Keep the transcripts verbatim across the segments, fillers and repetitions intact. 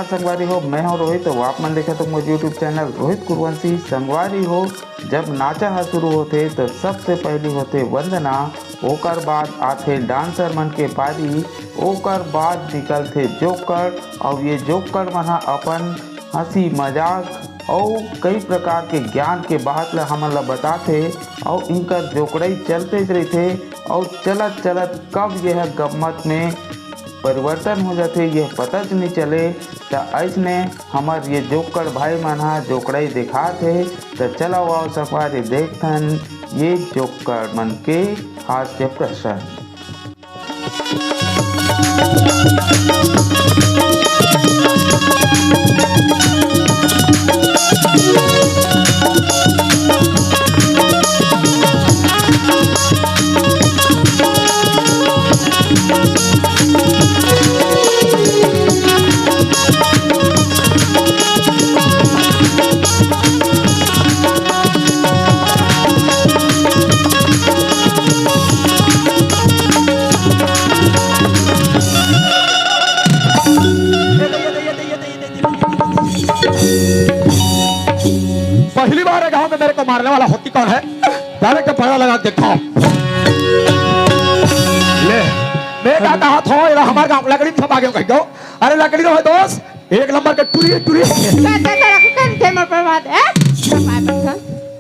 संगवारी हो, मैं हूं रोहित, तो आप मन देखत हो मोर YouTube चैनल रोहित कुरवंशी। संगवारी हो, जब नाचा ह शुरू होथे, तो सबसे पहली होथे वंदना, ओकर बाद आथे डांसर मन के पारी, ओकर बाद निकलथे जोकड़, अउ ये जोकड़ मन ह अपन हंसी मजाक अउ कई प्रकार के ज्ञान के बात ल हमन ल बताथे, अउ इनकर जोकड़ई चलते रहिथे, अउ चलत चलत कब यह गम्मत में परिवर्तन हो जाथे, यह पता च नइ चले। त अइसने हमर ये जोक्कड़ भाई मन ह जोकड़ई देखात हे। त चलव आओ संगवारी देखथन ये जोक्कड़ मन के हास्य प्रसंग। पहली बार है गांव में मेरे को मारने वाला होती कौन है? डायरेक्ट पहरा लगा के देखता हूँ। ले, मैं का कहा था, एला हमार गांव लकड़ी में छपा के कह दो। अरे लकड़ी रहो दोस्त, एक नंबर के टुरी, टुरी। कहते तो रखते थे मोर पर बात, ए?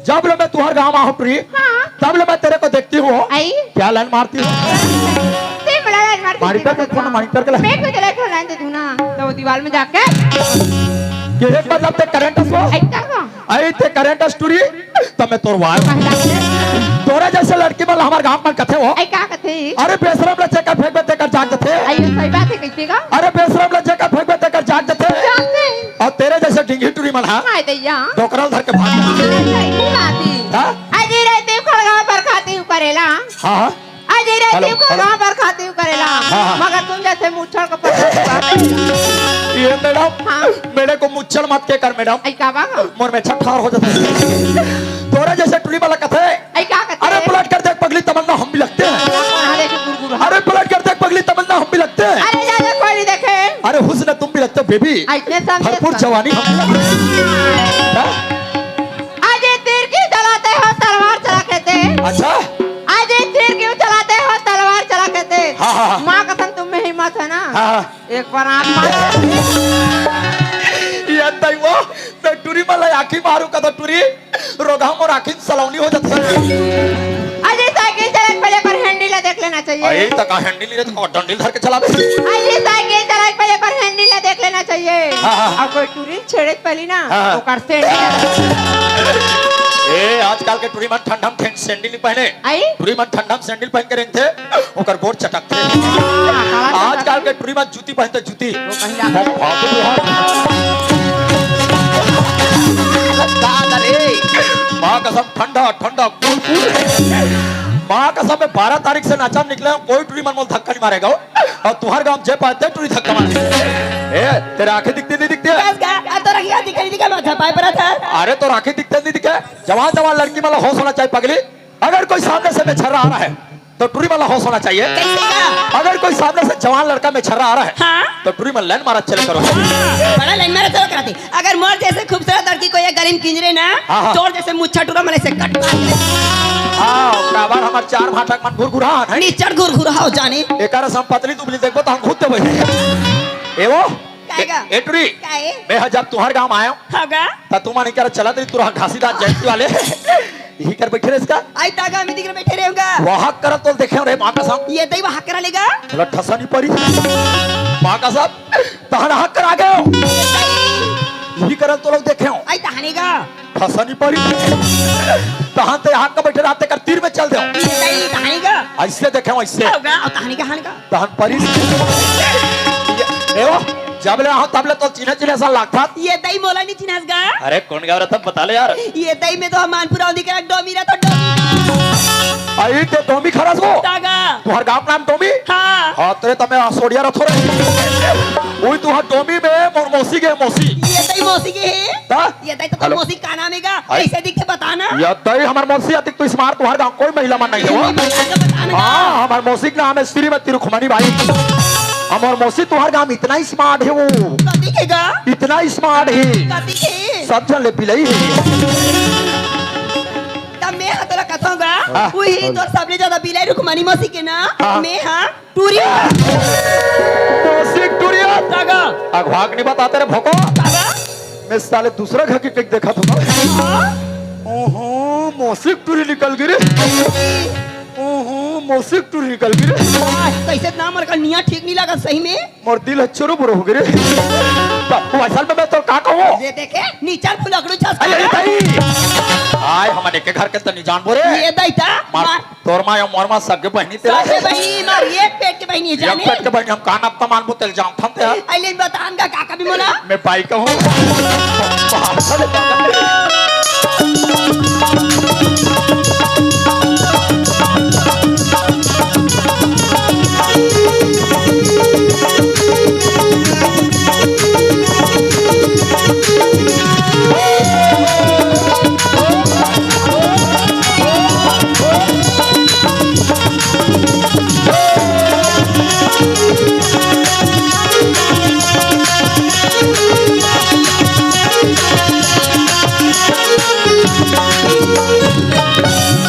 जब ले मैं तुहर गांव आऊं टुरी, हाँ। तब ले मैं तेरे को देखती हूँ। आई? क्या लाइन मारती हूँ? ते बड़ा लाइन मारती मॉनिटर थी। पे कौन मॉनिटर के लाइन? मैं को चला के लाइन दे दूं ना, तो वो दीवार में जाके। कि एक बार जब तक करंट हुआ, आई का का? अरे ते करंट अस टुरी, त मैं तोर वार। पहला से। तोरे जैसे लड़की मन हमार गांव मन कथे हो। आई का कथे? अरे बेशरम ल जेकर फेंकबे तेकर जाग जथे। आई सही बात है, कैसे का? अरे बेशरम ल जेकर फेंकबे तेकर जाग जथे। जाते। अउ तेरे जैसे ढिंगी टुरी मन हा। हाय दैया। डोकरा ल धर के भाग। अरे सही बात है। हाँ? अजी रहते खड़गा पर खाती हूँ करेला। हाँ, हाँ। अजी रहती हेलो, हूँ हेलो। खड़गा पर खाती हूँ करेला। हाँ, हाँ। मगर तुम जैसे मुच्छड़ को पकड़ हुआ। ये मैडम, हाँ। मेरे को मुच्छड़ मत के कर मैडम। आई का बा? मोर में छठार हो जाता है। तोरा जैसे टुरी वाला कथे। आई का कथे? अरे पलट कर देख पगली तमन्ना हम भी लगते हैं। अरे जो गुरगुर। अरे पलट कर देख पगली तमन्ना हम भी लगते हैं। अरे ज्यादा कोई नहीं देखे। अरे हुस्न तुम भी लगते हो बेबी। आई इतने सामने भरपूर जवानी हम भी लगते हैं। हाँ? अजय तीर क्यों चलाते हो तलवार चला के थे? अच्छा। अजय तीर क्यों चलाते हो तलवार चला के थे? हाँ, हाँ, हाँ। माँ कसम तुम में हिम्मत है ना? हाँ, हाँ। एक बार आंख मार। ये तई वो, मैं टुरी मला आंखी मारू का तो टुरी, रोगा मोर आंखी सलौनी हो जाती है। अजय साइकिल चलाए पहले पर हैंडल ला देख लेना चाहिए। अरे तका हैंडल नहीं रहता, डंडल धर के चलावे। अजय साइकिल चलाए पहले पर हैंडल ला देख लेना चाहिए। हाँ, हाँ। अब कोई टुरी छेड़े पहली ना, हाँ, हाँ। ओकर सैंडल। ए, आजकल के टुरी मन ठंडा में ठंड सैंडल नहीं पहने। आई? टुरी मन ठंडा में सैंडल पहन के रेंगथे, ओकर गोड़ चटकथे। हाँ, काला आजकल के टुरी मन जूती पहनथे, जूती। वो कहीं जाके हम भागो बिहार। का करे? माँ कसम ठंडा, ठंडा, कूल, कूल। माँ कसम मैं बारह तारीख से नाचा में निकले हूँ, कोई टुरी मन मोल धक्का नहीं मारेगा। अउ तुहर गांव जे पाए ते टुरी धक्का मार। ए, तेरे आंखें दिखती नहीं दिखती है? बस का, अब तो रखिया दिखाई दिखा, मैं झपाए पड़ा था। अरे, तो आंखें दिखते नहीं दिखे? जवान, जवान लड़की मन ला होश होना चाहिए पगली। अगर कोई सामने से बेछर्रा आ रहा है, तो टुरी मन ला होश होना चाहिए। कैसे का? अगर कोई सामने से जवान लड़का बेछर्रा आ रहा है, हाँ। तो टुरी मन लाइन मारा चले करो। बड़ा लाइन मारा चलो कराते। अगर मोर जैसे खूबसूरत लड़की कोई एक गली में किंजरे ना, हाँ, हाँ। तोर जैसे मुच्छा टुरा मने से कट मार दे। हाँ, काबर हमर चार भाटक मन घुरघुरा है। निचर घुरघुरा हो जाने। एकर सम पतली दुबली देखबो तो हम खुद देबे। ए वो, काहे का? ए, ए टुरी, काहे? मैं ह जब तुहर गांव आया हूँ, हाँ गा? त तुमन इकर चलत रही तुरहा घासीदास जयंती वाले। यही कर बैठे रहे इसका। आई तागा में दिख रहे बैठे रहे होगा। वहां करत तो देखे रे माँ कसम। ये तई वहां करा लेगा। चलो ठसा नहीं पड़ी। माँ कसम, तहन हक कर आ गए हो। यही करत तो लोग देखे हो। आई तहने का। फंसा नहीं पड़ी। तहन ते हाथ का बैठे रहते कर तीर में चल दे। ये तई तहनी का। ऐसे देखे हो, ऐसे। होगा, और तहनी का हन का। तहन परी। ये, ए वो, जब ले आहो, तब ले तो चिन्ह चिन्ह सा लागता। ये तई मोला नहीं चिन्हस गा। अरे, कौन गाँव रहता, बता ले यार। ये तई में तो हम मानपुरा होंदी के डोमी रहता, डोमी। अई ते डोमी खरस वो। तागा। तुहर गाँव नाम डोमी? हाँ। हाँ, तेरे तमे असोड़िया रथो रे। उई तुहर डोमी में मोर मौसी गे मौसी। ये तई मौसी गे हे? ता? ये तई तो हेलो। मौसी का नाम हे गा? आई। कैसे दिखते बता ना। ये तई हमर मौसी अतिक तू smart तुहर गाँव कोई महिला मन नहीं हे वो। नहीं, बता ना, बता ना। हाँ, हमर मौसी का नाम हे श्रीमती रुक्मणी बाई। हमर मौसी तुहर गाँव इतना ही smart हे वो। कति के गा? इतना ही smart हे। कति के? सब जन ले पिलई हे। तब मैं हा तोला कथों गा, हाँ। उही तोर सबले ज्यादा बिलाई रुक्मणी मौसी के ना, हाँ। मैं हा टूरी। मौसी टूरी। तागा। अघवा के नहीं बताते रे भोको। तागा। मैं साले दूसरा घर के टिक देखा था। हाँ। ओहो, मौसी टूरी निकल गे रे। ओहो, मौसी टूरी निकल गे रे। वाह, कैसे ना मर का निया ठीक नहीं लगा सही में। मोर दिल ह चुरु बुरु हो गे रे। बापू, असल में मैं तो का कहूँ? ये देखे, नीचल फुलकड़ू छस अरे, ये तई। आय, हमन एक घर के तो नहीं जानबो रे। ये दई ता, मार, मार। तोर माँ या मोर माँ सगे बहिनी तेरा। सगे बहिनी, मार, एक पेट के बहिनी एक जाने। पेट के बहिनी, हम का नाप तो मानबो, तेल जानथन ते। अइले बतान का, का कभी मोला? मैं बाई कहूँ।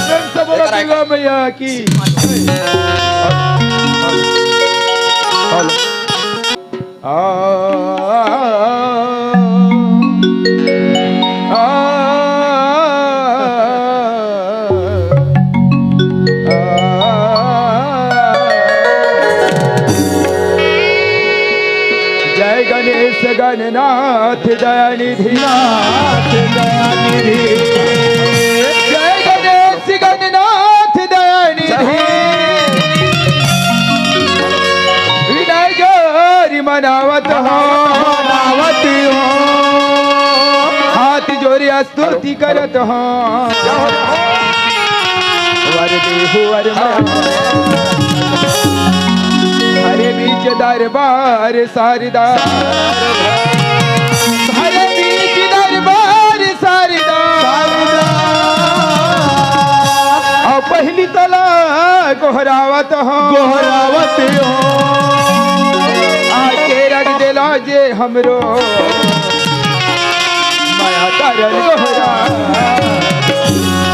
प्रेम से बोलो दुर्गा मैया की। आ, आ, आ, जय गणेश गणनाथ दयानिधि। नाथ दयानिधि। जय गणेश गणनाथ दयानिधि। विनय जोरी मनावत हो, मनावत हो। हाथ जोरी स्तुति करत हो। वर देहु वर मा। हरे बीच दरबार सारदा। हरे बीच दरबार सारदा। अउ पहिली तला गोहरावत हो। गोहरावत हो। आके रख देला जे हमरो मया करन गोहरा।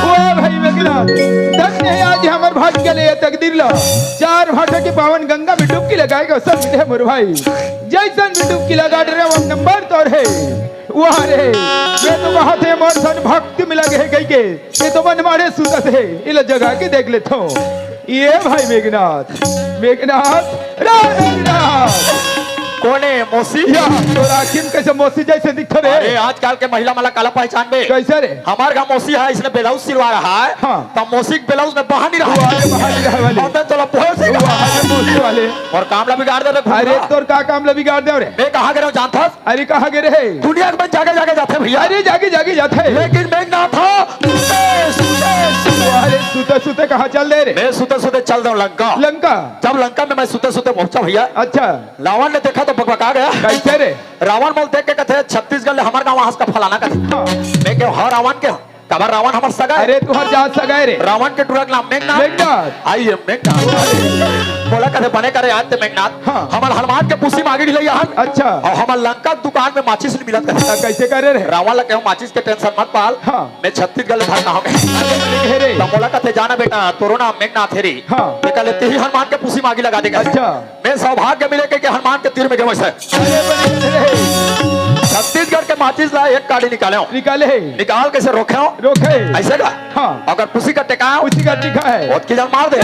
ओ भाई मेघनाथ, धन्य हे आज हमर भाग्य ले तकदीर ला। चार भाषा के पावन गंगा में डुबकी लगाए गा सब मिले मोर भाई। जइसन भी डुबकी लगा डरे वो नंबर तोर हे। वाह रे, मैं तो बहुत हे मोर सन भक्ति में लगे हे कहिके। ये तो मन मारे सुतत हे, इला जगा के देख लेथो। ये भाई मेघनाथ, मेघनाथ, रे मेघनाथ। कोन हे मौसी? या, तोर आँखी में कइसे मौसी जइसे दिखत हे? अरे, आजकल के महिला मन ला काला पहचानबे? कइसे रे? हमर घर मौसी हे, इसने ब्लाउज सिलवा रहा हे। हाँ। त मौसी के ब्लाउज में बहा नहीं रहा। वाह, बहा नहीं रहा वाले। अउ मैं तोला बोल से वाह, मौसी वाले। अउ काम ला बिगाड़ दे रे, अरे, घूमना। तोर का काम ला बिगाड़ दे रे? मैं कहाँ गे रहेंव जानथस? अरे, कहाँ गे रहे? दुनिया के मन जागे जागे जाथे भइया। अरे, जागे जागे जाथे। लेकिन मेघनाथ हा सुते, सुते, सुते। अरे, सुते सुते कहाँ चल दे रे? मैं सुते सुते चल देंव लंका। लंका? जब लंका में मैं सुते सुते पहुँचा भइया, अच्छा। रावण ने देखा तो बकबका गया। कइसे रे? रावण मोला देख के कथे, "छत्तीसगढ़ ले हमर गाँव हस का फलाना?" कथे। हाँ। मैं कहेंव, "हाँ, रावण के।" काबर रावण हमर सगा हे। अरे, तुहर जात सगा हे रे। रावण के टूरा के नाम मेघनाथ। मेघनाथ। आइए मेघनाथ। मोला कथे बने करे आज ते मेघनाथ। हाँ। हमर हनुमान के पुसी मागी ढिलई आहन। अच्छा। अउ हमर लंका के दुकान में माचिस नइ मिलत कथे। त कइसे करे रे? रावण ला कहेंव माचिस के tension मत पाल। हाँ। मैं छत्तीसगढ़ ले धर के आहूँ। अरे, बने कहे रे। त मोला कथे जाना बेटा, तोरो नाम मेघनाथ हे रे। हाँ। ते कहे ले तिही हनुमान के पुसी मागी लगा दे कथे। अच्छा। मैं सौभाग्य मिले कहिके हनुमान के तीर में गेंव अइसे। अरे बने रहे। छत्तीसगढ़ के माचिस ला एक काड़ी निकालेंव। निकाले हे। निकाल के अइसे रोकेंव। रोके। अइसे का? हाँ। अगर पुसी का टेकाएंव। पुसी का टेका हे। ओतकी जन मार दे।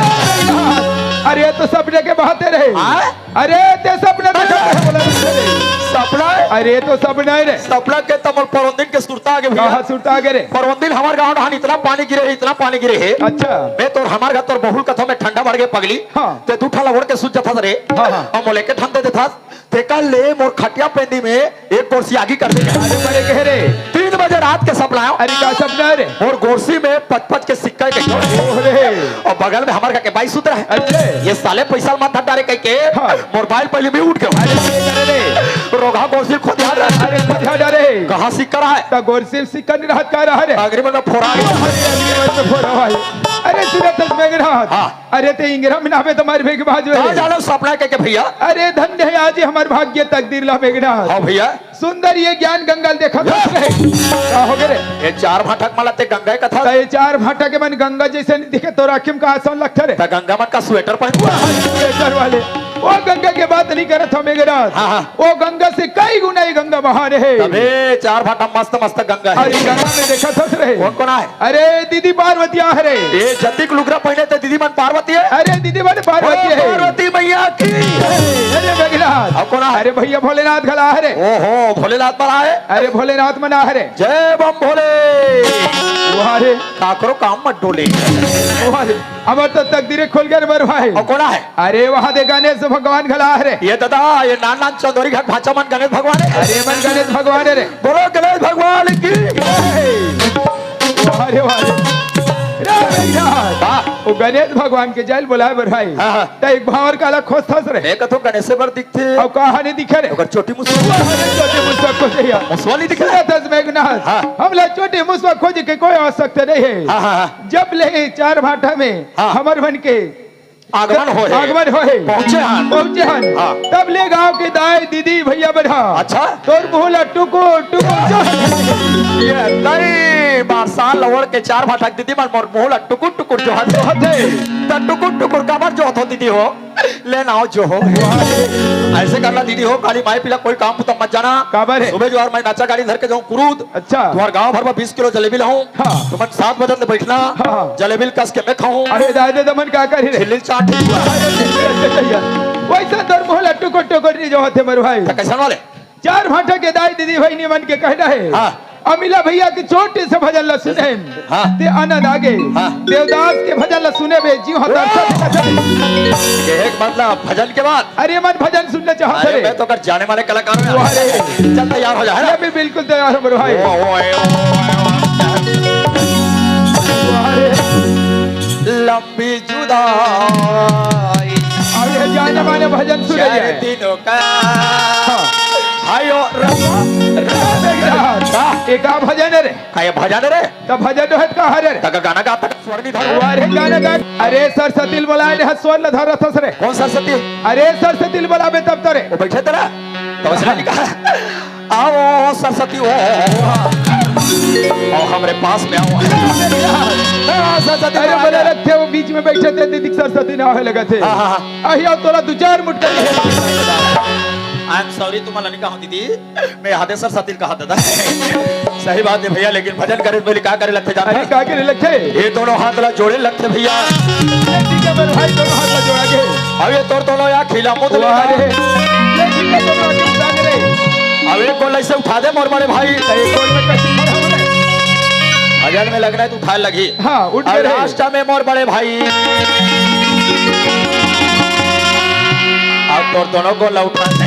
अरे तो सपने के बात हे रे। हाँ? अरे ते सपना देखे हे बोला रे। सपना हे? अरे तो सपना हे रे। सपना के त मोर परोंदिन के सुरता आगे भइया। कहाँ सुरता आगे रे? परोंदिन हमर गाँव डहान इतना पानी गिरे हे, इतना पानी गिरे हे। अच्छा। मैं तोर हमर घर तोर बहुल कथों में ठंडा बढ़ गे पगली। हाँ। ते दू ठन ला ओढ़ के सुत जाथस रे। हाँ, हाँ। अउ मोला एक ठन दे देथस। तेकर ले मोर खटिया पेंदी में एक गोरसी आगी कर दे। अरे बने कहे रे। तीन बजे रात के सपना आयो। अरे का सपना रे? मोर गोरसी में पच पच के सिक्का कहिके। ओरे। अउ बगल में हमर कहिके बाईस सूत्र हे। अच्छा। ये साले पैसा मत धर डारे कहिके। हाँ। मोर बाल पहले भी उठ गयो। अरे, अरे, अरे। रोगहा गोरसी खोदिया डारे। अरे, खोदिया डारे। कहाँ सिक्का रहा हे? त गोरसी में सिक्का नहीं रहत का रहा रे? अगरी मन में फोरा। अरे, अगरी मन में फोरा भाई। अरे, सुनत हस मेघनाथ। हाँ। अरे, ते इंगरा में नावे तुम्हारे भेग बाजो कहाँ हे। जानो सपना कहिके भैया? अरे, धन्य हे आज हमर भाग्य तकदीर ला मेघनाथ। हाँ भैया। सुंदर ये ज्ञान गंगा ल देखत हस रे। का हो गे रे? ये चार भांटा के मन ला ते गंगा कथस? त ये चार भांटा के मन गंगा जैसे नहीं दिखे, तोर आँखी में का असन लगथे रे? त गंगा मन का स्वेटर पहन हुआ है। स्वेटर वाले। वो गंगा के बात नहीं करत हँव मेघनाथ। हाँ, हाँ। वो गंगा से कई गुना ये गंगा महान हे। तभे चार भांटा मस्त मस्त गंगा हे। अरे गंगा में देखत हस रे। कौन कौन आए? अरे दीदी पार्वती आहे रे। ये जतिक लुगरा पहने ते दीदी मन पार्वती हे। अरे दीदी मन पार्वती हे। पार्वती मैया की। अरे मेघनाथ। अउ कौन आहे? अरे भैया भोलेनाथ घला आहे रे। ओहो, भोलेनाथ मन आहे। अरे भोलेनाथ मन आहे रे। जय बम भोले। वाह रे। काकरो काम मत डोले। वाह रे। हमर तो तकदीरे खुल गे रे बर भाई। अउ कौन आहे? अरे वहाँ दे गणेश भगवान घला आहे रे। ये दादा, ये नान नान चंदोरी घाट भांचा मन गणेश भगवान हे। अरे मन गणेश भगवान हे रे। बोलो गणेश भगवान की। वाह रे वाह रे। रे भैया। वाह। वो गणेश भगवान के जल बोलाए बर भाई। हाँ, हाँ। त एक भांवर काला खोजथस रे। मैं कथों गणेश से बर दिखथे। अउ कहाँ नहीं दिखे रे? ओकर चोटी मुसवा। अरे चोटी मुसवा खोजे या। मुसवा नहीं दिखे? सुनत हस मेघनाथ। हाँ। हमला चोटी मुसवा खोजे के कोई आवश्यकता नहीं हे। हाँ, हाँ, हाँ। जब ले चार भांटा में हाँ। हमर मन के आगमन होए हे। आगमन होए हे। पहुँचे हन। पहुँचे हन। हाँ। तब ले गाँव के दाई, दीदी, भैया बढ़ा। अच्छा। तोर मुँह ला टुकुर, टुकुर जो ये तई बारसाल लवड़ के चार भांटा के दीदी मन मोर मुँह ला टुकुर, टुकुर जो हथे। हथे। त टुकुर, टुकुर काबर जो हथो दीदी हो? ले नाव जो हो। ऐसे करना दीदी हो, काली माई पीला कोई काम तो मत जाना। काबर हे? सुबह जो हर मैं नाचा गाड़ी धर के जाऊँ कुरूद। अच्छा। तुम्हार गांव भर में बीस किलो जलेबी लाऊं। हाँ। तुमन सात बजन ले बैठना। हाँ। जलेबी ल कस के मैं खाऊं। अरे दादा, दमन का करी रे? झिल्ली चाट। वैसा तोर मुँह ला टुकुर टुकुर नहीं जो हथे मोर भाई। त कैसन वाले? चार भांटा के दाई दीदी भाई निमन के कहना हे। हाँ। अमिला भैया के छोटे से भजन ला सुने। हाँ। ते आनंद आगे। हाँ। देवदास के भजन ला सुने बे, जीव हतार सब। ये एक मतलब भजन के बाद अरे मन भजन सुनना चाहत अरे, हरे। मैं तो कर जाने वाले कलाकार हूँ। अरे। चल तैयार हो जा, है ना? मैं भी बिल्कुल तैयार हूँ, मेरे भाई। ओ, ओ, ए, ओ, ओ, ओ। अरे। लंबी जुदाई। अरे, जाने माने भजन सुने चार ये। दिनों का। हाँ। हायो, रंगो, रंगो। हाँ। एक आ भजन है रे। का ये भजन रे? त भजन है त का हरे रे? त गाना गा, त स्वर नहीं धरो। अरे गाना गा। अरे सरस्वती ल बोलाए ने, स्वर ल धरत हस रे। कौन सरस्वती? अरे सरस्वती ल बोलाबे तब तो रे। वो बैठे तेरा? तो बस नहीं कहा। आओ सरस्वती हो। आओ हमरे पास में आओ। हाँ, सरस्वती अरे बोला बोला रे। लगथे वो बीच में बैठे थे, दीदी सरस्वती ना होए लगा थे। हाँ, हाँ, हाँ। अहिया तोला दो चार मुटका। I am sorry, तुम्हारा नहीं कहा दीदी। मैं हाथे सरस्वती ल कहा दादा। सही बात है भैया, लेकिन भजन करे तो पहले का करे लगथे जानत अरे, हस? का करे लगथे? ये दोनों हाथ ला जोड़े लगथे भैया। ये ठीक है मेरे भाई, दोनों हाथ ला जोड़ा के। अब ये तोर दोनों या खिला मुंह वाह लगा। रे। ये ठीक है, दोनों हाथ उठा के रे। अब एक गोल ऐसे उठा दे मोर बड़े भाई। तो एक गोल में कैसे खड़ा हो रहा है? भजन में लगना है तो उठा लगी। हाँ, उठ अब गए रे। लास्ट में मोर बड़े भाई। अब तोर दोनों गोल उठा दे।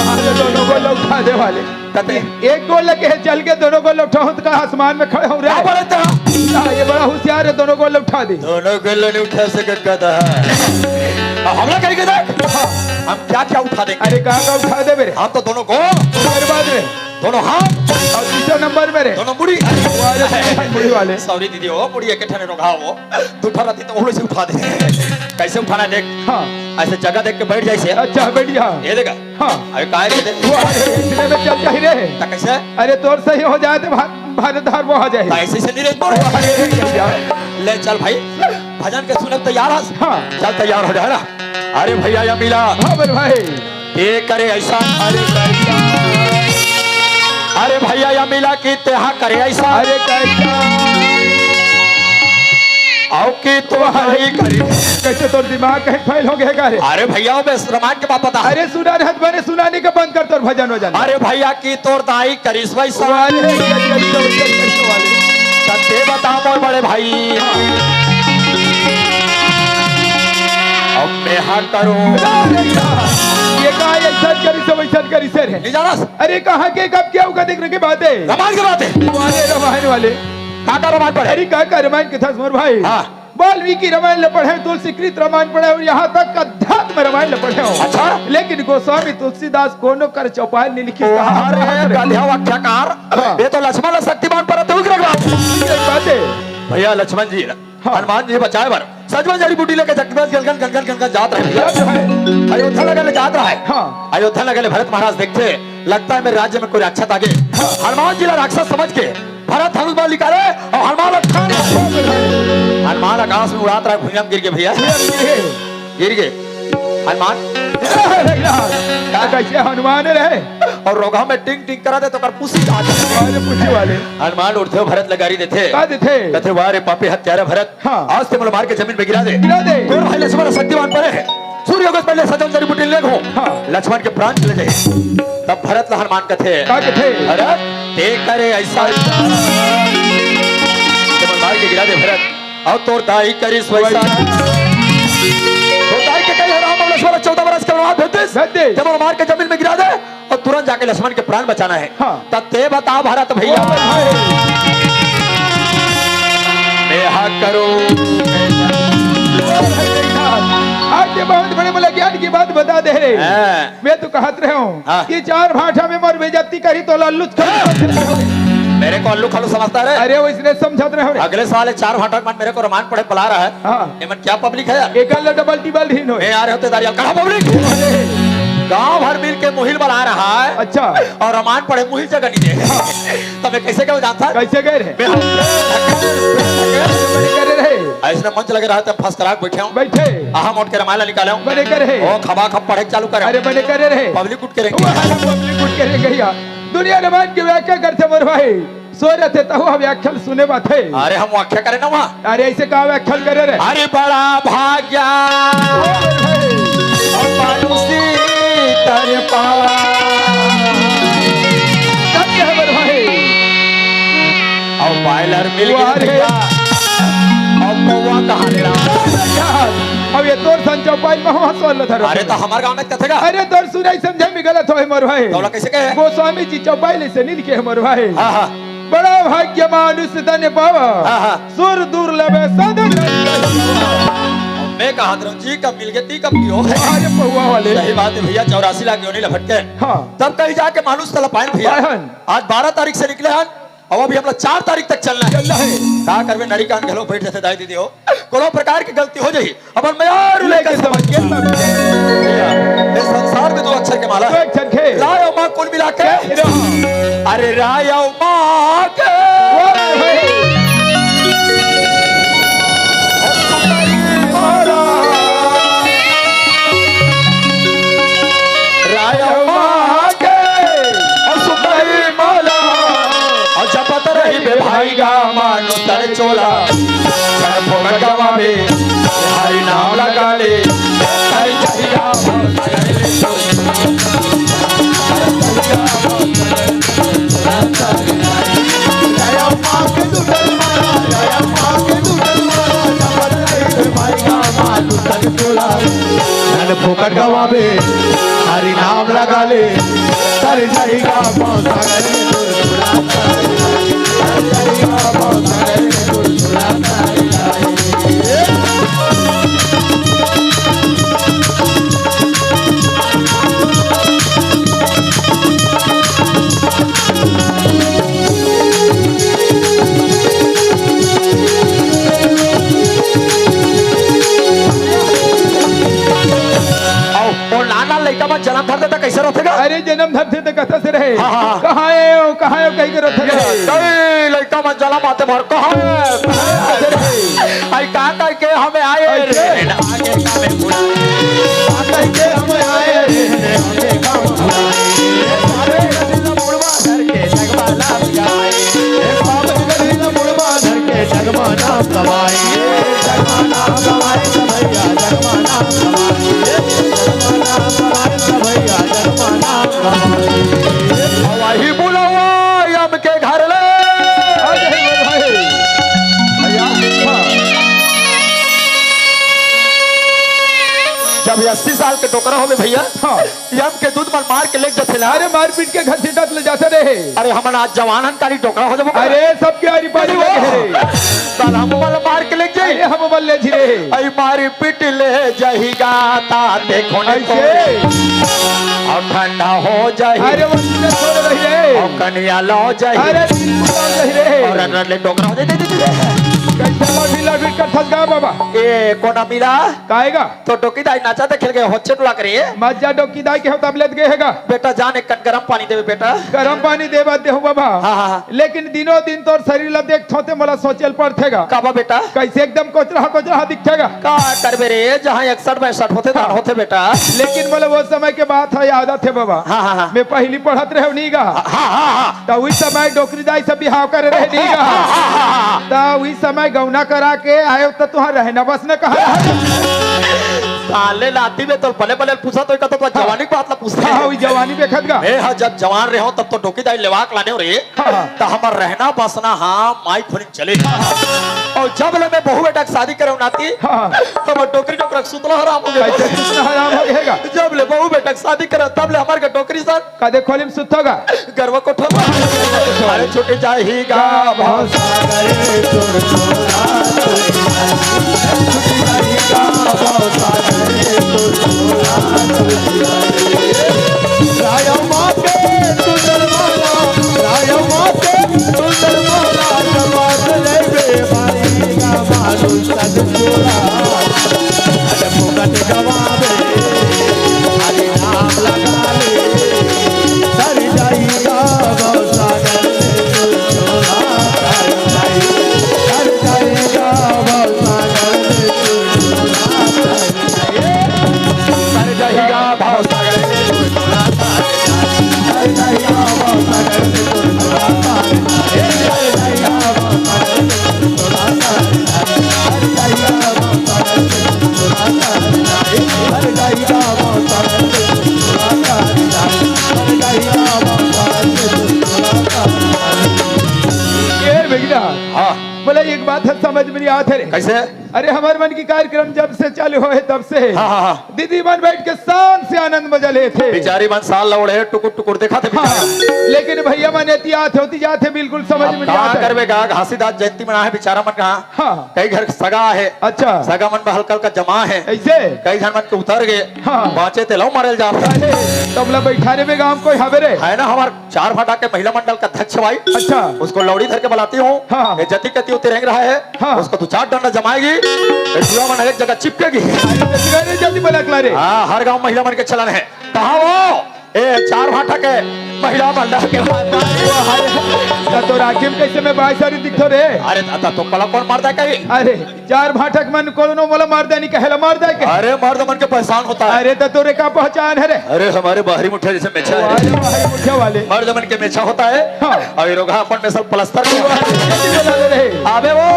अरे, दोनों गोल उठा दे वाले। कते? एक गोल लगे है, चल के दोनों गोल उठाऊं तो का आसमान में खड़े हो रहे क्या हैं? बोले तो? हाँ, ये बड़ा होशियार है, दोनों गोल उठा दे। दोनों गोल नहीं उठा सके गधा। अब हमला करेंगे देख। हाँ। हम क्या क्या उठा देंगे। अरे, कहाँ का उठा दे मेरे? हम तो दोनों गोल। बर्बाद रे। दोनों हाथ। और तीसरा नंबर में रे। दोनों मुड़ी। वाले मुड़ी वाले। सॉरी दीदी, वो मुड़ी एक ठने रोगा वो। दू ठन रहती तो वो से उठा दे। कैसे उठाना है देख। हाँ। ऐसे जगह देख के बैठ जाए से। अच्छा, बैठ जा। ये देखा। हाँ। अरे काय रे? वो अरे, इतने में चल जाही रे। त कैसे? अरे तोर सही हो जाए तो भार-, भारत धार वो आ जाए। त ऐसे से नहीं रे तोर। अरे, ले चल भाई, भजन के सुने तैयार हस? हाँ। चल तैयार हो जा ना। अरे भैया या मिला। हाँ मेरे भाई। ये करे ऐसा। अरे कैसा? अरे भैया या मिला कि तेहा करे ऐसा। अरे कैसा? आओ कि तो हरी करी। कैसे तोर दिमाग कहीं फेल हो गया का रे? अरे भैया, वो बस रामायण के बात बता। अरे सुना रे, हथ बने सुनाने का बंद कर तोर भजन वजन। अरे भैया की तोर दाई करिस वैसा। वाले, वाले। तब ते बता मोर बड़े भाई। अब मैं हाँ करूँ। ये का ये सच करी से वैसा करी से रे। नहीं जाना? अरे कहाँ के कब क्या होगा देख रखे बात है। रामायण की बात है। वाले, वाले। वाले। का का रामायण पढ़े? अरे का का रामायण कथस मोर भाई। हाँ। वाल्मीकि रामायण ल पढ़े, तुलसीकृत रामायण पढ़े अउ यहाँ तक अध्यात्म रामायण ल पढ़े हो। अच्छा। लेकिन गोस्वामी तुलसीदास कोनो कर चौपाई नइ लिखिस। अरे गधा व्याख्याकार, हाँ। ये तो लक्ष्मण ल शक्तिमान पर तू गिरे बात। ये बात है। भैया लक्ष्मण जी, हाँ। हनुमान जी बचाए बर सजवन जड़ी बूटी लेके जंगल, जंगल, जंगल, जंगल जात रहे। जात रहे। अयोध्या नगर ले जात रहे। हाँ। अयोध्या नगर ले भरत महाराज देखथे, लगता है मेरे राज्य में कोई राक्षस आ गे। हाँ। हनुमान जी ला राक्षस समझ के भरत हनुमान निकाले अउ हनुमान ला ठान। हनुमान आकाश में उड़ात रहे, भुइयां में गिर गे भैया। गिर गे। गिर गे। हनुमान। कैसे हनुमान रहे? अउ रोगहा में टिंग टिंग करा दे त ओकर पूछी जात हे। अरे पूछी वाले। हनुमान उठथे, भरत ला गारी देथे। का देथे? कथे, "वाह रे पापी हत्यारा भरत, हाँ। आज ते मोला मार के जमीन में गिरा दे। गिरा दे। तोर भाई लक्ष्मण शक्तिमान परे हे। सूर्य को पहले सजवन जड़ी बूटी ले घो।" हाँ। लक्ष्मण के प्राण चले जाए। तब भरत ला हनुमान कथे, का कथे? भरत, ते करे ऐसा। ते मोला मार के गिरा दे भरत। अउ तोर दाई करिस वैसा। वैसा। तोर दाई के कहे राम अउ लक्ष्मण चौदह बरस के वनवास भेज दिस। भेज दिस। ते मोला मार के जमीन में गिरा दे अउ तुरंत जाके लक्ष्मण के प्राण बचाना हे। हाँ। त ते बता भरत भैया। ओ भाई। मैं हा करूं। आज ये बहुत बड़े मोला ज्ञान की बात बता दे रे। हाँ। मैं तो कहत रहे हूँ हाँ। कि चार भाठा में मोर बेइज्जती करी त ओला उल्लू खल्लू समझत रहे। मेरे को उल्लू खल्लू समझता रे? अरे वो इसने समझत रहे रे। अगले साल ये चार भाठा के बाद मेरे को रामायण पढ़े बला रहा है। हाँ। ये मन क्या पब्लिक है यार? एक गल डबल टिबल ही नो। मैं आ रहे होते दारिया, कहाँ पब्लिक? गांव भर मिल के मुहिल बला रहा है। अच्छा। अउ रामायण पढ़े मुहिल जगह नहीं दे। हाँ। तब मैं कैसे कहूँ जानता? कैसे कह रहे? मैं बने करे रहे। ऐसने मंच लगे रहा, तब फंस करा के बैठे हूँ। बैठे। आहा मोट के रामायण निकाले हूँ। बने करे। ओ खबा खब पढ़े चालू करे। अरे बने करे रहे। पब्लिक उठ के रहेंगे। वो हाल पब्लिक उठ के रहेंगे या। दुनिया रामायण की व्याख्या करथे मोर भाई। सो रथे तहु हम व्याख्या सुने बात है। अरे हम व्याख्या करे ना वहाँ। अरे ऐसे का व्याख्या करे रे? अरे बड़ा भाग्या। ओ भाई। अउ मानुसी तर पावा। सत्य है मोर भाई। अउ बॉयलर मिल वाह गया रे। भैया। अउ पौवा कहाँ ले रहा? अब ये तोर सन चौपाई में वहाँ सोल धरो। अरे तो हमारे गांव में कथे का? अरे तोर सुनाई समझे में गलत होय मोर भाई। तोला कैसे कहे? गोस्वामी जी चौपाई ले से नहीं लिखे मोर भाई। हाँ, हाँ। बड़ा भाग्य मानुष तन पावा। हाँ, हाँ। सुर दुर्लभ साधन। मैं कहा था जी कब मिल गए ती कब की हो? अरे पौवा वाले। सही बात है भैया, चौरासी लाख योनि लभट के। हाँ। तब कहीं जाके मानुष तला पायन भैया। पायन। आज बारह तारीख से निकले हन, अब अभी हमला चार तारीख तक चलना है। चलना है। का करबे, नड़ी कान घलो बैठ जाते दाई दीदी हो, कोनो प्रकार की गलती हो जाही, अपन मैं यार लेके समझ के। ये संसार में दो अक्षर के माला है। दो अक्षर के। राय और माँ कुल मिला के। क्या? अरे राय और माँ के। वाह भाई। राय और माँ के। और सुपारी माला। और जपत रही बे भाई गा मानो तर चोला। कर फोकट गवा बे, हरि नाम लगा ले। हरि जहिया धन फोकट गवाबे, हरि नाम लगा ले, तर जाएगा पाँव सागर में तुर तुरा। अउ ओ नान नान लइका मन जनम धर देथे त कइसे रोथे गा? अरे जनम धरथे त कथा से रहे। हाँ, हाँ, हाँ। कहाँ हे ओ, कहाँ हे ओ कहि के रोथे रहे। कई लइका मन जनम आथे भर कहाँ हे? आई का कहि के हमें आए रे। आगे का में बुलाए। का कहि के हमें आए रे। आगे का में बुलाए। वही बुलावा यम के घर ले। भैया, हाँ। जब ये अस्सी साल के डोकरा होवे भैया। हाँ। यम के दूध मन मार के लेग जथे ना। अरे मारपीट के घसीटत ले जाते रहे। अरे हमन आज जवान हन, काली डोकरा हो जाबो का? अरे सबके आरी पारी नहीं लगे वो। रे। साला हम मन मार के लेग जाई। अरे हम मन ले जी रे। आई मारी पीट ले जाही गा ता देखो ने ऐसे। को। और ठंडा हो जाही। अरे वो तुझे छोड़ रही रे। और कनिया लो जाही। अरे बिल्कुल लो जाही रे। और रन रन ले डोकरा हो जाही। दे, दे, दे, दे। कैसे लौटी लौटी कर फंस गया बाबा। ए कोना मिला। काहेगा? तो डोकी दाई नाचा देखे गे होचे टोला करे। मजा डोकी दाई के हो तब लेत गए हेगा। बेटा जान एक कन गरम पानी देवे बेटा। गरम पानी देवा देहूं बाबा। हाँ, हाँ, हाँ। लेकिन दिनों दिन तोर शरीर ला देखथों ते मोला सोचेल पड़थेगा। काबा बेटा? कैसे एकदम कोचरा कोचरा दिखेगा। का करबे रे, जहाँ इकसठ बासठ होथे धान हाँ। होथे बेटा। लेकिन मोला वो समय के बात है याद आथे बाबा। हाँ, हाँ, हाँ। मैं पहली पढ़त रहे नहीं गा। हाँ, हाँ, हाँ। त उही समय डोकरी दाई से बिहाव करे रहे नहीं गा। त उही समय गौना करा के आए त तुहार रहना बसना कहाँ रहे? साले लाती में तो बले बले पूछा तो कहता तो हाँ। जवानी की बात ला पूछता हाँ, है। उही जवानी देखत गा। मैं हाँ जब जवान रहे हो तब तो डोकी दाई लेवा के लाने हो रे। हाँ, हाँ। त हमर रहना बसना हाँ माई खुनिन चले। और जब ले मैं बहू बेटा के शादी करे नाती, हाँ। तब डोकरी डोकरा के सुतला हराम हो गया। कैसे सुतना हराम हो गया? जब ले बहू बेटा के शादी करे तब ले हमार के डोकरी सन कदे खोली में सुतो गा। गरवा कोठा में। अरे छूट जाही गा भवसागर तोर छोरा। छूट जाही गा भवसागर तोर छोरा। रायमा के सुंदर माला, रायमा के सुंदर माला, जमात ले बेमारी का मानुष सद छोरा। अरे फुकट गवावे, हरि नाम लगावे, सर जाई गा भवसागर में तू छोरा, सर जाई, सर जाई गा भवसागर में तू छोरा, सर जाई गा भवसागर में तू छोरा। ये बेगना, हाँ। बोला, एक बात है समझ में नहीं आत हे रे। कैसे? अरे, हमर मन की कार्यक्रम जब से चालू होय हे, तब से हाँ, हाँ, हाँ। दीदी मन बैठ के शान से आनंद मजा लेथे। बिचारी मन साल ला ओढ़े टुकुर टुकुर देखथे हाँ, बिचारा। लेकिन भैया मन एती आत होती जात हे, बिल्कुल समझ अब में नहीं का आत हे। करबे गा, घासीदास जयंती मना हे बिचारा मन कहाँ। हाँ। कई घर सगा हे। अच्छा। सगा मन में हल्का हल्का जमा हे। ऐसे? कई झन मन के उतर गे। हाँ। बाँचे ते लव मरल जा। अरे, तब ला बैठा रे बे गाँव कोई हवे रे। है ना हमार चार भाटा के महिला मंडल का अध्यक्ष भाई। अच्छा। उसको लौड़ी धर के बुलाती हूँ। हाँ। ये जति कति उतरेंग रहा है। हाँ। उसको दो चार डंडा जमाएगी। ये जुआ मन एक जगह चिपकेगी। अरे, जल्दी, जल्दी बुला के ला रे। हाँ, हर गाँव महिला मन के चलन है। कहाँ वो? ए, चार भाटा के महिला मंडल के बात। वो हाय, त तो राखी में कैसे मैं बाईस सारी दिखतो रे? अरे दादा, तो कला कौन मारता है कहीं? अरे, चार भाटा के मन कोनो मोला मार देनी कहेला मार दे के? अरे, मर्द मन के पहचान होता है। अरे, त तोरे का पहचान है रे? अरे, हमारे बाहरी मुठिया जैसे मेछा है। अरे, बाहरी मुठिया वाले। मर्द मन के मेछा होता है। हाँ। और ये रोगा अपन में सब प्लस्तर के। कैसे बना ले रहे? अबे वो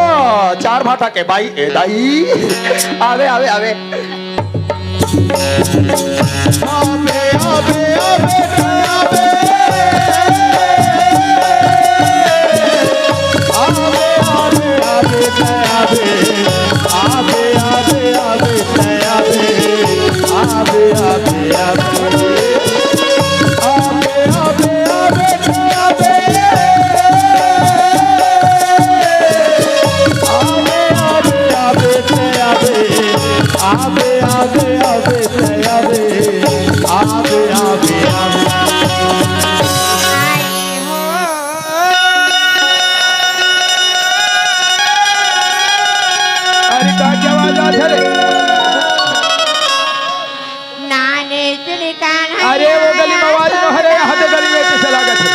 चार भाटा के बाई, ए दाई। आवे, आवे, आवे। अरे, का क्या आवाज आत हे रे? नाने चुनी कान्हा अरे, वो गली में आवाज नो हरे, यहाँ तो गली में पीछे लागत हे।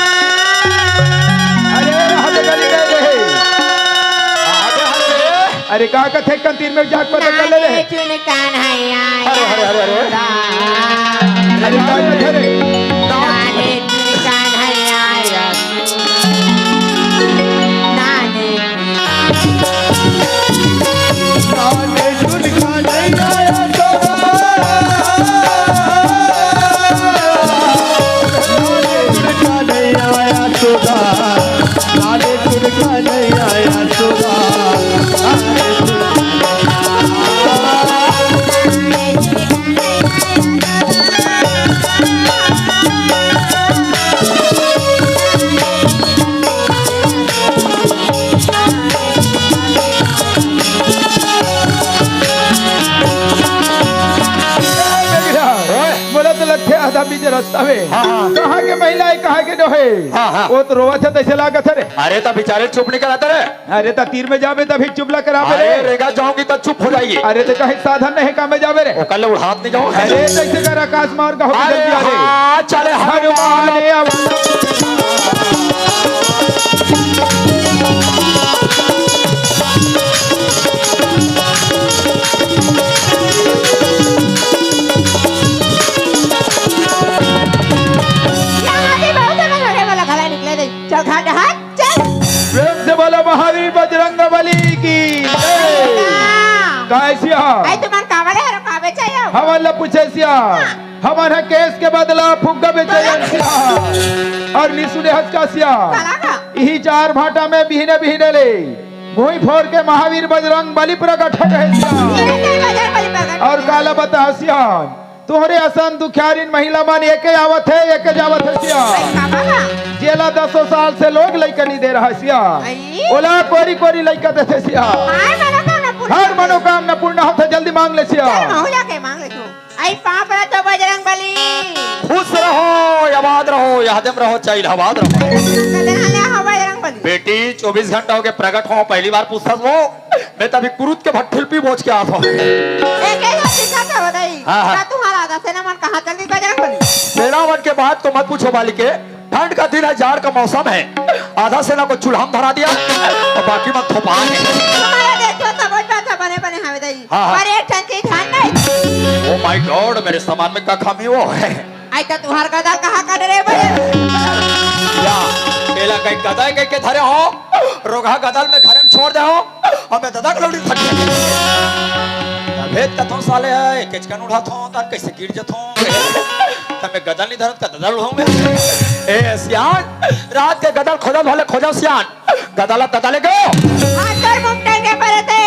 अरे, यहाँ तो गली में रहे। अरे, का कथे कंतीर में जाके पता कर ले रे। नाने चुनी कान्हा अरे, अरे, अरे, अरे। अरे, का कथे रे? नाने चुनी कान्हा नाने तबे। हाँ, हाँ। कहाँ के महिला हे, कहाँ के नोहे? हाँ, हाँ। वो तो रोवत हे, तइसे लागत हे रे। अरे, त बिचारी चुप नइ करत रे। अरे, त तीर में जाबे, तभी चुप ला कराबे अरे, रे। रेंगा जाऊंगी, त चुप हो जाएगी। अरे, त कहीं साधन नहीं, का में जाबे रे? ओकर ले उड़ात नइ जाऊं। अरे, तइसे कर, आकाश मार्ग हो अरे, जल्दी आ रे। हाँ, चले हनुमान। हनुमान। यहाँ भी बहुत समय हो गए, बोला, घला निकले नहीं। चल, घाट, घाट, चल। प्रेम से बोलो महावीर बजरंग बली की जय। हाँ। काय सिया? आई तुमन कावले हरो, कावे चाहिए? हमन ला पूछे सिया। हाँ। हमन ह केस के बदला फुग्गा बेचे जान सिया। और नी सुने हस का सिया? काला का? इही चार भाटा में बिहने बिहने ले भुई फोर के महावीर बजरंग बली प्रगट हे कहे सिया। जय जय बजरंग बली प्रगट। और काला बता सिया, तोहरे असन दुखियारिन महिला मन एके आवत हे, एके जावत हे सिया। आई बाबा का? जेला दसों साल से लोग लइका नइ दे रहा सिया। आई। ओला कोरी कोरी लइका देथे सिया। हाय, मनोकामना पूर्ण हर होथे। मनोकामना पूर्ण होथे, जल्दी मांग ले सिया। चल, महू जाके मांग ले तू। आई पाँव परत हों बजरंग बली। खुश रहो, आबाद रहो, यादम रहो, चाहे इलाहाबाद रहो। कदे हाले हो बजरंग बली। बेटी, चौबीस घंटा हो गए प्रगट हो, पहली बार पूछत हो। मैं तभी कुरुत के भट्ठिल पी बोझ के आत हो। एक ही बात दिखा था बताई। हाँ, हाँ। का तुम्हारा आधा सेना मन कहाँ चल दी बजरंग बली? सेना मन के बात तो मत पूछो बालिके, ठंड का दिन है, जाड़ का मौसम है, आधा सेना को चूल्हा में धरा दिया और बाकी मन थोपा है। हमारा देखो सब बात बने बने हवे दई। हाँ, हाँ। और एक ठन चीज ध्यान नहीं। Oh my God, मेरे सामान में का खामी हो हे? आई त तुहार गदल कहाँ काट रे बे? या, एला कहीं गदल कहीं के धरे हो, रोगहा गदल में घरे में छोड़ दे हो, अउ मैं ददा के लौड़ी थक गया। भेद कथों साले हे, केचकन उड़ाथों, तन कैसे गिर जथों। तब मैं गदल नहीं धरत का ददा उड़ाऊं मैं। ए सियान, रात के गदल खोजो भले खोजो सियान, गदल अब ददा ले गयो। हाँ, तोर मुंह टंगे परे थे।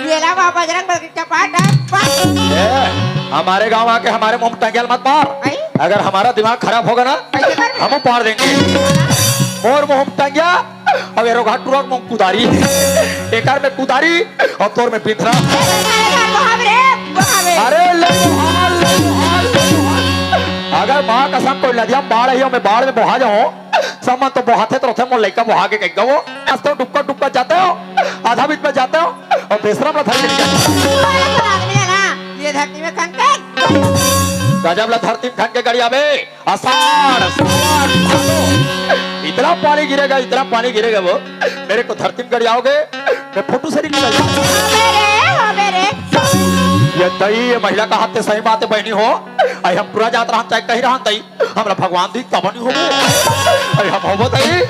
ये ला बा बजरंग बल चपाट, पाट। ए, हमारे गांव आके हमारे मुंह में टंगिया मत मार। आई? अगर हमारा दिमाग खराब होगा ना, कैसे कर? हम पार देंगे। मोर मुंह में टंगिया, अब ये रोगहा टुरा के मुंह कुदारी। एकर में कुदारी, और तोर में बिंथरा। अरे, अरे, अरे, अरे, अरे। अरे, ले, हाल, ले, हाल, ले, हाल। अगर माँ कसम कोई नदिया में बाढ़ आई हो, मैं बाढ़ में बोहा जाऊं, सब मन तो बोहाथे तो रथे, मोर लइका बोहा के कहीं गवो। आज तो डुबका डुबका जाते हो, आधा बीच में जाते हो, और बेसरम ला धर के निकल। तुम्हारा तो आदमी है ना, ये धरती में खन के। गजब ला धरती में खन के गड़ी आवे, आषाढ़, सावन, भादो। इतना पानी गिरेगा, इतना पानी गिरेगा वो, मेरे को धरती में गड़ी आओगे, मैं फोटो से निकल जाऊंगा। अबे रे, अबे रे। ये दई, ये महिला का हाथ से सही बात है बहनी हो, आई हम पूरा जात रहा, चाहे कहीं रहा दई। हमरा भगवान दी तब नहीं होबो। अरे हम होबो तई। ए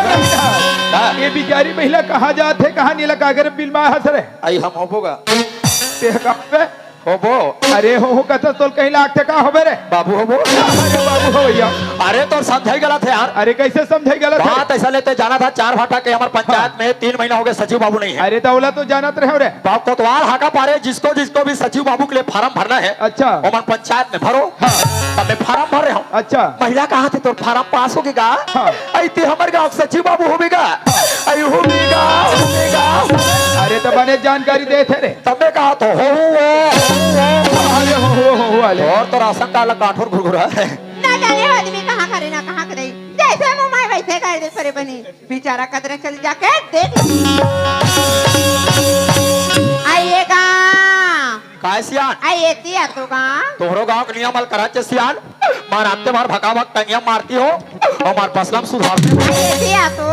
भैया, का? ये बिचारी महिला कहाँ जात हे, कहाँ नीला का घर बिलमा हस रे? आई हम होबो गा। ते का बे? होबो। अरे हो, हो, कथा तोल कहीं लागथे का होबे रे? बाबू होबो। अरे बाबू हो भैया। अरे तोर समझाई गलत हे यार। अरे कैसे समझाई गलत हे? बात ऐसा लेते जाना था, चार भाटा के हमर पंचायत हाँ। में तीन महीना हो गए, सचिव बाबू नहीं है। अरे तो ओला तो जानत रहे हो रे। बाप कोतवाल हाका पारे, जिसको जिसको भी सचिव बाबू के लिए फार्म भरना है, अच्छा। ओमन पंचायत में भरो। हाँ। तब मैं फार्म भर रहे हूँ। अच्छा। महिला कहाँ थे, तोर फार्म पास होगे गा? हाँ। आई ते हमर गाँव सचिव बाबू होबे गा? आई होबे गा, होबे गा। अरे तो बने जानकारी देथे रे। तब मैं कहा तो हो, हो, हो, हो। अरे हो, हो, हो, हो, अरे। और तो राशन कार्ड ला काठोर घुरघुरा है। ना जाने वो आदमी कहाँ करे, ना कहाँ करे। जैसे मुँह माय वैसे कर दे परे बनी। बेचारा कदरे चल जाके देख। आइएगा। काय सियान? आइए ती आ तो गा। तोहरो गांव के नियम हल करा चे सियान। मार आते मार भका भक टंगिया मारती हो। और मार बसलम सुधारती हो। आइए ती आ तो।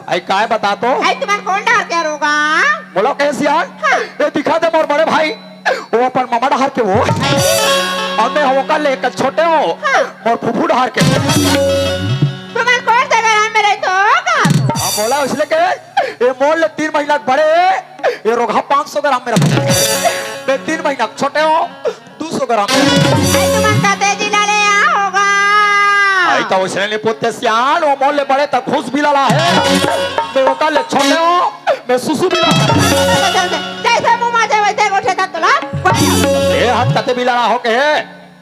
आई काय बता तो? आई तुम्हार कौन डार क्या रोगा? बोलो कहे सियान? हाँ। ये दिखा दे मोर बड़े भाई। वो अपन मामा डहार के वो। अउ मैं होकर लेकर छोटे हो। हाँ। मोर फूफू डहार के। तुम्हार कोन जगह में रहिथो का? हम बोला इसलिए के, ये मोर ले तीन महीना के बड़े, ये रोगहा पाँच सौ ग्राम में रखथे। मैं तीन महीना के छोटे हो, दो सौ ग्राम में। आई तुम्हार कते जिला ले आ होगा। आई तो उसने नहीं पूछते सियान, वो मोर ले बड़े त खुश भी लाला है। मैं ओकर ले छोटे हो, मैं सुसु भी लाला। जैसे मुँह माजे वैसे गोठे था तोला। ए हाथ कते भी लाला हो के है।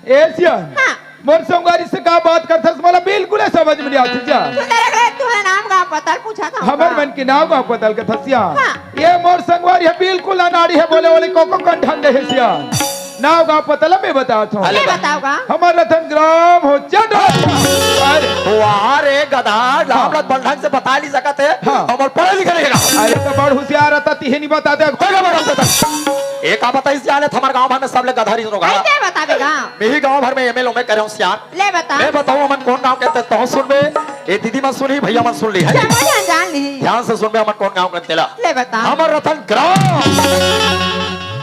ए सियान, हाँ। मोर संगवारी से का बात करथस, मोला बिल्कुल समझ में नहीं आती जा। तू तेरे को तुम्हारा नाम का पता पूछा था हमर का? मन के नाम का पता कथस सियान। हाँ। ये मोर संगवारी है, बिल्कुल अनाड़ी है, बोले बोले को को कंठन दे है सियान। नाव गाँव पता ल मैं बतात हँव। अरे ले बता। बताव गा। हमर रतन ग्राम हो चटोला। अरे वाह रे गधा, नाम हाँ। ल बड़ ढंग से बता नइ सकत हे। हाँ। हमर पढ़े लिखे नइ हे। अरे त बड़ हुसियार रहिथस, तिही नइ बताते। कोई ना बता सकत। ए का बताइस जाने, हमर गाँव भर में सबले गधा रहिस हों गा। कइसे बताबे गा? मैं ही गाँव भर में एम ए ल ओम ए करे हँव सियान। ले बता। मैं बतावँव, हमन कोन गाँव के तेला तहूँ सुनबे। ए दीदी मन सुनही, भइया मन सुन लिही। सब झन जान लिही। ध्यान से सुनबे, हमन कोन गाँव के तेला। ले बता। हमर रतन ग्राम।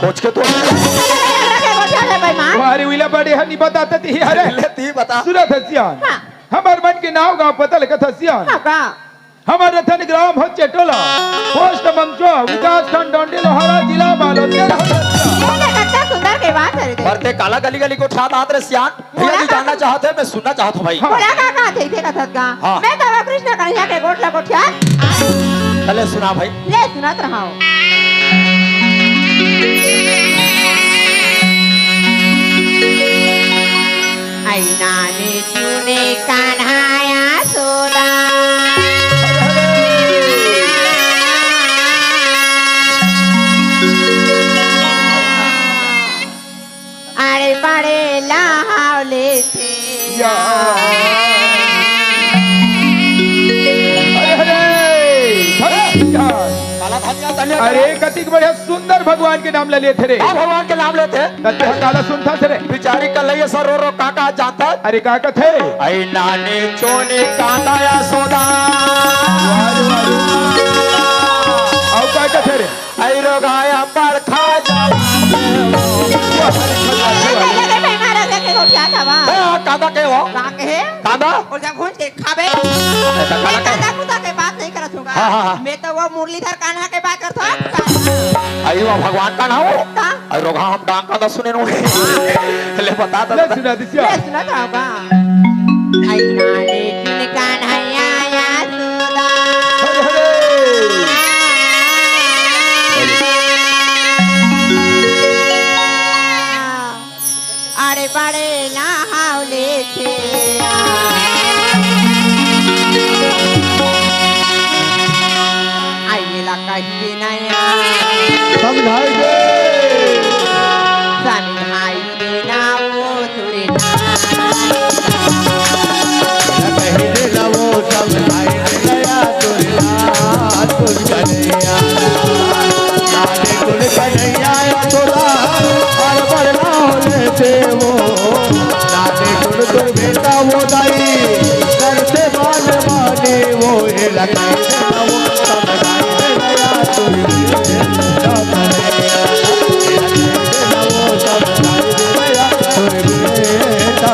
कोच के तो। अरे, अरे, अरे, बेईमान। वाह रे, उइला बड़े हर नइ बताते तिही, अरे। ले, तिही बता। सुनत हस सियान। हाँ। हमर मन के नाव गाँव पता ल कथस सियान। हाँ, का? हमर रतन ग्राम हो चटोला। पोस्ट मंगचो, विकास खंड डोंडी लोहारा, जिला बालोद के रहत हस सियान। ये देख, कतना सुंदर के बात हे रे। पर ते काला गली गली गोठियात रे सियान। भइया जी, मोला का जानना चाहत हे, मैं सुनना चाहत हँव भाई। हाँ। मोला का कहा थे, इसे कथस गा। हाँ। मैं तो कृष्ण कन्हैया के गोठ ल गोठियात। चले सुना भाई। ले सुनत रहँव। अई नाने चुने कान्हा यशोदा। अरे बड़े लहाव लेथे। या। अरे, अरे, धन्य, धन्य, धन्य। अरे, कतिक बढ़िया सुंदर भगवान के नाम ल लेथे रे। का भगवान के नाम लेथे? त तें ह काला सुनथस रे। बिचारी कलैया सर रो रो का का जानथस? अरे, का कथे? अई नाने चोने कांदा यशोदा। वाह रे, वाह रे। अउ का कथे रे? अई रोगाया बड़खा जाला। वाह रे, वाह रे। ए, कांदा के हो? का कहे? कांदा? और जब भूंज के खाबे। ए, त काला मैं के? कांदा कुंदा के बात नइ करत हँव गा। हाँ, हाँ, हाँ। मैं तो वो मुरलीधर कान्हा के बात करत हँव। अई वो भगवान कान्हा हो? का? अई रोगहा हम डांग कांदा सुने नोहे। ले बता, ले बता। सुना दे सिया। ले सुना था बा। अई नाने चुने कान्हैया यशोदा। हरे, हरे। अरे बड़े लहाव लेथे। अई ला कहिबे नया। समझाई दे। समझाई दे ना वो तोरे ना। कहिबे ना वो समझाई दे नया तोरे ना, तोरे कन्हैया। नाने गुण कन्हैया यशोदा, अरे बड़े लहाव लेथे वो। नाने गुण तोर बेटा वो दाई, करथे मान माने वो, ए लखाई दे ना वो, समझाई दे ना या तोर बेटा। ए लखाई दे ना वो, समझाई दे ना या तोर बेटा।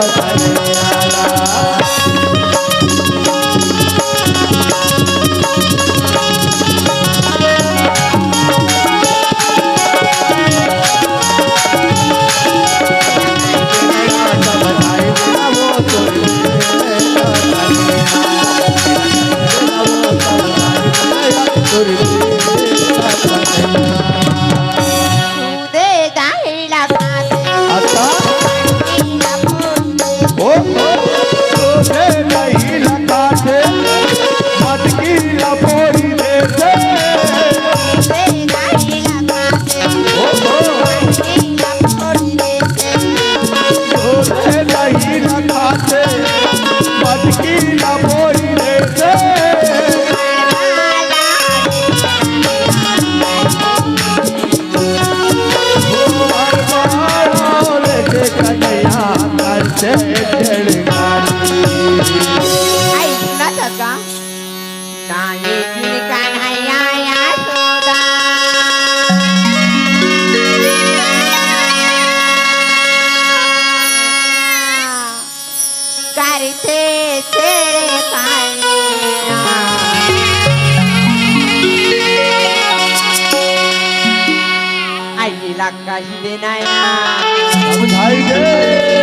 दे जाही लगाते। अच्छा। ओ, ओ, ओ, दे जाही लगाते। मटकी ला फोड़ी दे दे। दे जाही लगाते। ओ, ओ। मटकी ला फोड़ी दे दे। ओ, दे जाही लगाते। मटकी ला फोड़ी दे दे। आई सुना सका। काहे बिन कन्हैया यशोदा। करथे छेड़खानी। अइला कहि दे नया। समझाई दे।